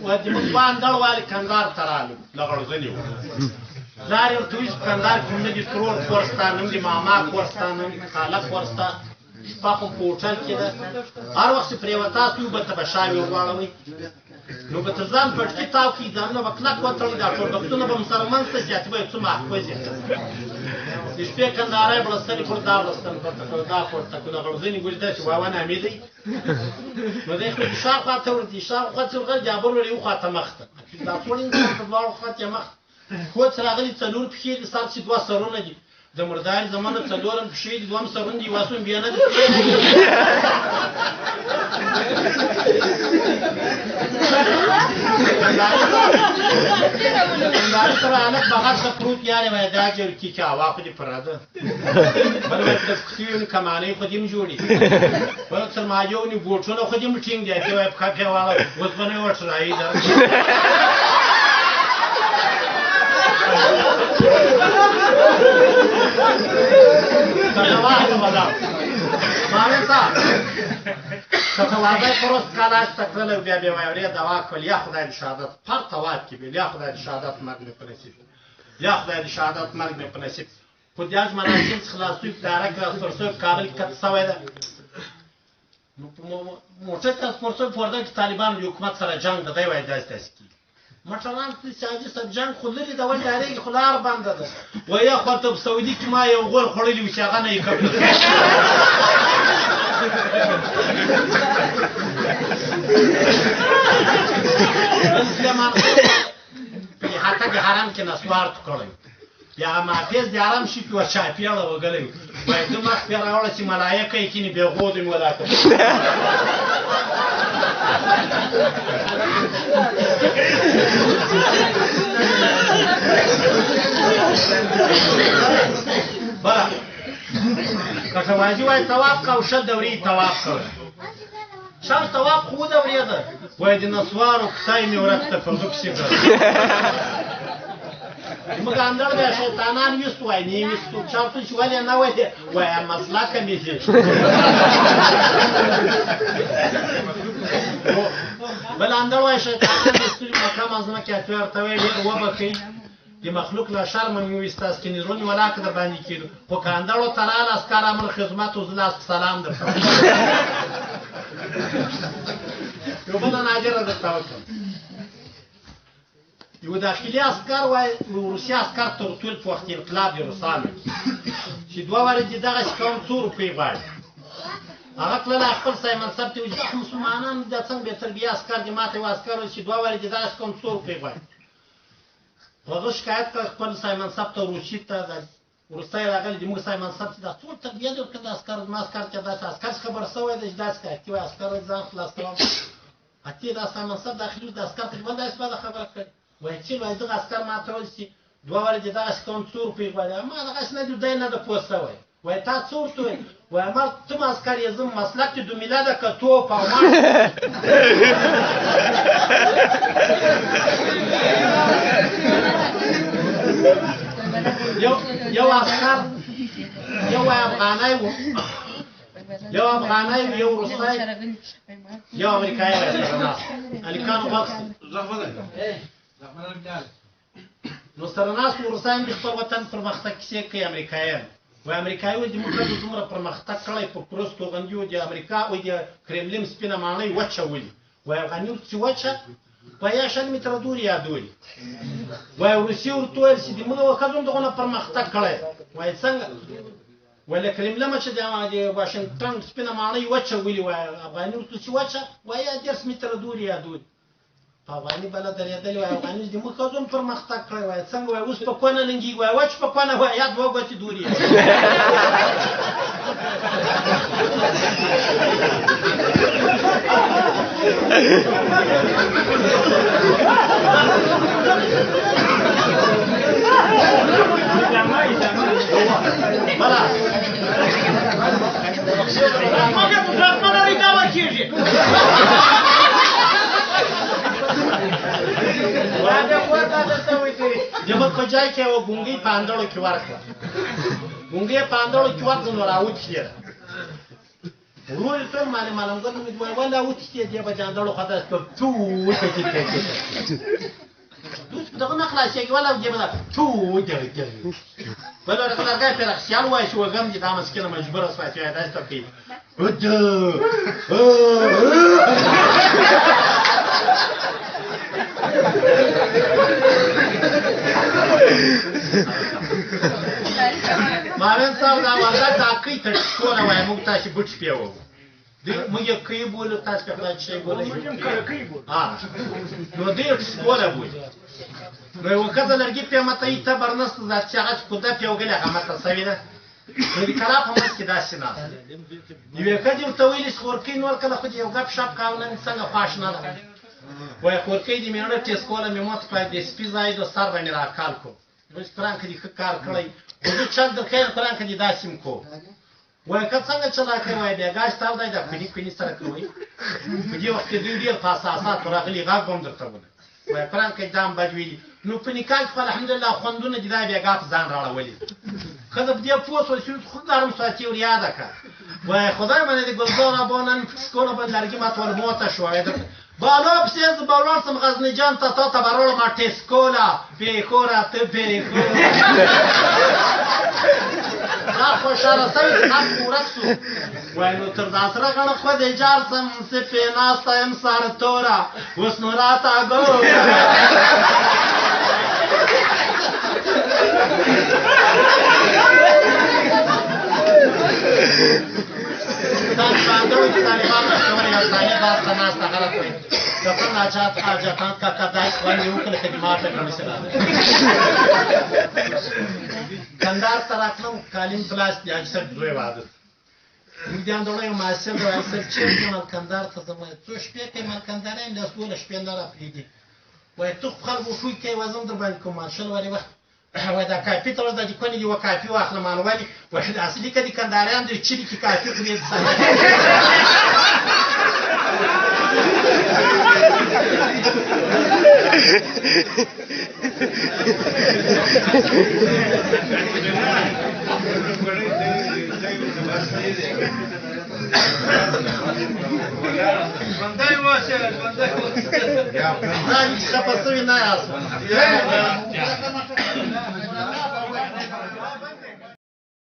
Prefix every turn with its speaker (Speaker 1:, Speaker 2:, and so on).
Speaker 1: و د موږ اندړ والي کندهار ته رالو لغړزني وو. پلار یې ورته وویل چې کندهار کې نه دي ترور کور سته، نه دي ماما کور سته، نه دي خاله کور سته، شپه خو په هوټل کې ده. هر وخت چې پرېوتاست یو بل ته به شاوې ورواړوئ، نو به تر ځان پټکي تاو کړي، ځانونه به کلک وتړئ، دا ټول بختونه به مو سره منځ ته شي، هسې به یې څه محفوظ یې. د شپې کندهاری بړستنې پر دا بړستن پورته کړو، دا پورته کړو، لغړزني ګوري داسې واوه نامې دی. نو دی خو د شا خوا ته ورځي، شا خوا ته ورغلی، د بل ور یو خوا ته مخ ته، دا ټول انسان په دواړو خوا ته مخ خو څه راغلي، څلور پښې دي، سر چې دوه سرونه دي، د مردارې زمانه څلورم پښې دي، دوم سرونه دي، یوه سون بیا نه دي. کندهاري سره هلک بغل ته پروت یارې وایي دا جرکي چې هوا خو دې پره ده، بل وایي چې د پښې نو کمانۍ خو دې هم جوړې، بل تر مایو نو بوټونه خو دې هم ټینګ دي، ته وایي پښه پرې واړه اوس به نه وټرایي در. کټوازی پروست کالاش ته تللی بیا بیا وایي اورې دوا کول، یا خدای د شهادت پر تواب کې ویل، یا خدای د شهادت مرګ مې په نصیب، یا خدای د شهادت مرګ مې په نصیب. خو د حج مراسم څخه خلاص شوي، په داره کې راسپور شوی، په کابل کې کته شوی ده. نو په موټر کې راسپور شوی، په وردګ کې طالبانو د حکومت سره جنګ ده، دی وایي داسې داسې کېږي. مټران ته چې حاجي صاحب جنګ خو لرې ده، ولې ډارېږي، خو لار بنده ده. وایي خو ته په سعودي کې ما یو غول خوړلی و چې هغه نه یې قبول. سلیمان په احاطه د حرم کې نسوار کړی، بیا هغه محافظ د حرم شي په چاپېړه وګلی، وایي ده مخ پرې راوړه چې ملایکه یې کښېني، بې غودې مې ولاکه. بله کټوازي وایي طواف کوه، شل دورې طواف کوه، شل طواف خو ودورېده، وایي د نسوارو کتای مې ورک ته په زوک سي کړ. موږ اندړ بیا شیطانان ویستو، وایي نه ویستو، چا ته چې ولې نه وایي، وایي مسلکه مې دي. بل اندړ وایي شیطانان ویستلي مکه منځنه کې اتوی ورته وایي ډېر وبخښئ، د مخلوق له شرمه مې وویستاست چې زړه مې ولاکه در باندې کېدو، خو که اندړو ته راله عسکر امر خدمت و زه لاس سلام درته وکړم. یو بله نادره درته وکړم. یو داخلي عسکر وایي روسي عسکر تر ټول په وخت انقلاب د روسانو کې چې دوه وارې دې دغسې کوم څو روپۍ غواړي، هغه تللی خپل صاحب منصب ته وایي چې مسلمانان دا څنګه بې تربیه عسکر دي، ما ته یو عسکر وایي چې دوه وارې دې دغسې کوم څو روپۍ غواړي. هغه شکایت کړ خپل صاحب منصب ته روسي ته، وروستی راغلی د موږ صاحب منصب چې دا څومره تربیه دې ورکړه د عسکر، زما عسکر چې داسې عسکر خبر شوی دی چې داسې کوي، وایي عسکر ځان خلاصوم. اتې دا صاحب منصب داخلي د عسکر ته بل داسې بده خبره کړې، وایي چې وایي دغه عسکر ما ته ویل چې دوه وارې دې دغسې کوم څو روپۍ غواړي، ما دغسې نه دی، دی نه ده پوه شوی. وایي تا څه ورته وویل؟ وایي ما ته عسکر یې، زه مسلک دې دومیله ده که توپ او ما یو عسکر یو افغانی و، یو افغانی یو روسی یو امریکایی سره ناست، هلکانو غوږ سي. نو سره ناست وو، روسیان د خپل وطن پرمختګ کیسې کوي، امریکایان وایي امریکایي وایي د موږ ښځو دومره پرمختګ کړی په کروز توغندیو د امریکا وایي د کرملین سپینه ماڼۍ وچولي، وایي افغاني ورته چې وچه وایي 20 متره دوري یا دوري، وایي روسي ورته وویل چې د موږ ښځو هم دغونه پرمختګ کړی، وایي څنګه؟ وایي له کرملمه چې د واشنګټن سپینه ماڼۍ وچولي، وایي افغاني ورته چې وچه وایي 30 متره دوري یا دوري. په افغاني بله درېدلې، وایي افغاني د موږ ښځو هم پرمختګ کړی، وایي څنګه؟ وایي اوس په کونه لنګېږي، وایي وچ په کونه، وایي یا دوه ګوتې دوري. بله
Speaker 2: مګر دعوه کېږي.
Speaker 1: د موږ په ځای کې یوه ګونګۍ په اندړو کې ورکړه، ګونګۍ په اندړو کې ورکړه، نو راوتلې ده. ورور یې ټول معلم معلم ګل نومېد، وایي ولا وتښتېد، یې به جاندړو خو داسې کړ ټو ټکي ټکي دوی په دغه نه خلاصېږي، ولا دې به ټو ټکي ټکي. بل ورځ لرګی پرې رخصیال وایي چې وږم دي، دا مسکینه مجبوره سوه چې داسې ته کوي معلم صاحب دا وردګ دا کوي ته ټوله وایي موږ تاسې بوټ شپې وو، موږ یې کوي بولو، تاسې په خدای څه بولئ؟ نو دوی یې ټسکوله بولي. نو یوه ښځه لرګي پرې ماتوي، تبر نشته، ذات چې هغه چې کوده پرې وګلې هغه ماته سوې ده. نو د کلا په منځ کې داسې ناست یوې ښځې ورته ویلي چې خورکۍ نور کله خو دې یو ګپ شپ کاوه، نن څنګه خوښ نه ده؟ وایي خورکۍ دې مېړه ټسکوله مې ماته کړه، د سپي ځای د سر به مې راکال کړو. وایي قرآن که دې ښه کار کړی، خو زه چل درښیم، قرآن که دې داسې هم کوم. وایي که څنګه چلا کوې؟ وایي بېګا چې تاو دی دا کوني کوني سره کوئ. په دې وخت کې دوی ډېر په اساساتو راغلي، غږ به هم درته ونه. وایي قرآن که دا هم بد ویلي، نو په نکاح کې خو الحمدلله خوندونه دي، دا بېګا په ځان راړولي. ښځه په دې پوه شوه چې خو ګرم ساتي ور یاده کړه. وایي خدای باندې د ګلزار ابا نن په سکوله باندې لرګي ماتول ماته شوه. وایي بالا پسې زه به ولاړ سم غزني جان ته، تا ته به راوړم ټسکوله پېښوره ته پېښوره. دا خوشحاله سوی چې حق ورک سو. وایي نو تر دا سره غڼه خو دې جار سم سپې ناسته یم سر توره، اوس نو راته ګوره. دا څنګه چې طالبان خبرې یو ثانیه باز ته ناسته غلط وایي. کفن آجات آجاتان کاکا دایس باندې وکړه که دې ماته کړه سره. کندهار ته راتلم، کالین پلاس دی حاجي صاحب زوی واده. موږ د اندوړه یو محصل دی، حاجي صاحب چېرته ځم کندهار ته ځم؟ وایي څو شپې کوي کندهاریان لاس دوولس شپې نه راپرېږدي. وایي ته خو خلکو ښوی کوې، وایي زه هم در باندې کوم شل وارې وخت. وایي دا کافي ته ورځه چې کونې دې یوه کافي واخله. مال ولې؟ وایي دا اصلي که د کندهاریان دی چلي کې کافي خوري.
Speaker 2: ژوندی اوسې، ژوندی اوسې.
Speaker 1: دا خفه سوي نه یاست.